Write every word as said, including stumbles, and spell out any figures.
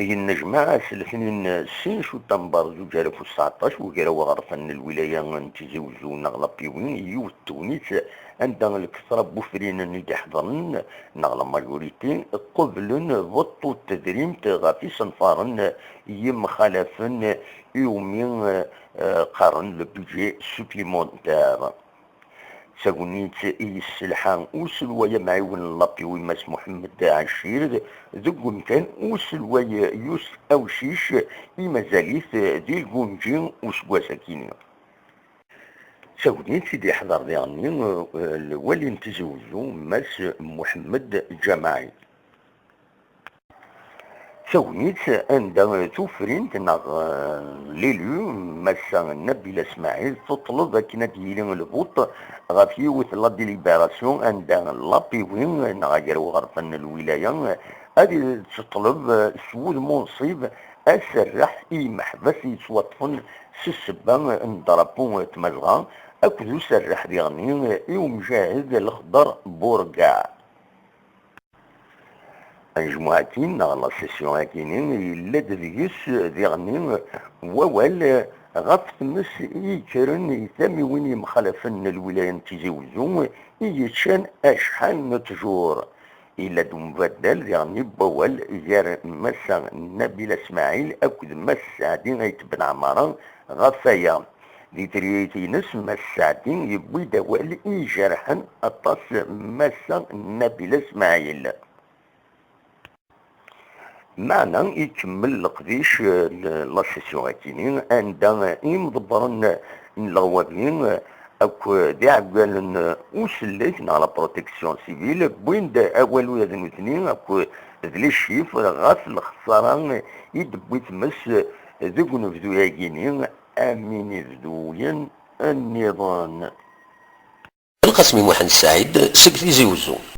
Yennejmaɛ ass letnin sin cutamber zuǧ alaf u tseɛṭac, ugraw aɣerfan n lwilaya n Tizi Uzzu neɣ Lapiwin, yiwet tegnit anda lketṛa n wufriren i d-iḥeḍren, neɣ la majorité, qeblen beṭṭu n tedrimt ɣef isenfaren yemxalafen iwumi, eh, qqaren le budget supplémentaire. D tagnit i yesselḥa uselway amɛiwen n Lapiwin Mass Muḥemmed Ɛacir deg umkan uselway Yus Awcic i mazal-it di Lgunǧi useggas-akini. D tagnit i d-iḥḍer diɣenni, eh, lwali n Tizi Uzzu, Mass Muḥemmed Ǧamaɛi. Tagnit anda tufrint neɣ, eh, l'élu, Massa Nabila Smaɛil, teṭleb akken ad d-yili lbuṭ ɣef yiwet la délibération anda Lapiwin neɣ agraw aɣerfan n lwilaya ad teṭleb, eh, s wudem unṣib aserreḥ i yimeḥbas yettwaṭṭfen s ssebba n drapeau n Tmazɣa akked userreḥ diɣenni i umjahed Lexder Burgaɛ. Anejmuɛ-agi neɣ la session-agi-nni yella-d deg-s diɣenni wawal ɣef tmes i yekkren i tamiwin yemxalafen n lwilaya n Tizi Uzzu i yeččan acḥal n ttjur. Yella-d umbaddal diɣenni n wawal gar Massa Nabila Smaɛil akked Mass Saɛdi Ayt Ben Ɛmara ɣef waya. Di triyayt-ines, Mass Saɛdi yewwi-d awal i ijerḥen aṭas Massa Nabila Smaɛil. Meɛna ikemmel leqdic, eh, n la session-agi-nni, anda imḍebbren n leɣwabi akk d iɛeggalen n usellek neɣ la protection civile wwin-d awal ula d nutni akk d les chiffres ɣef lexsara i d-tewwi tmes deg unebdu-agi-nni am inebduyen nniḍen. Lqasmi Muḥend Saɛid seg Tizi Uzzu.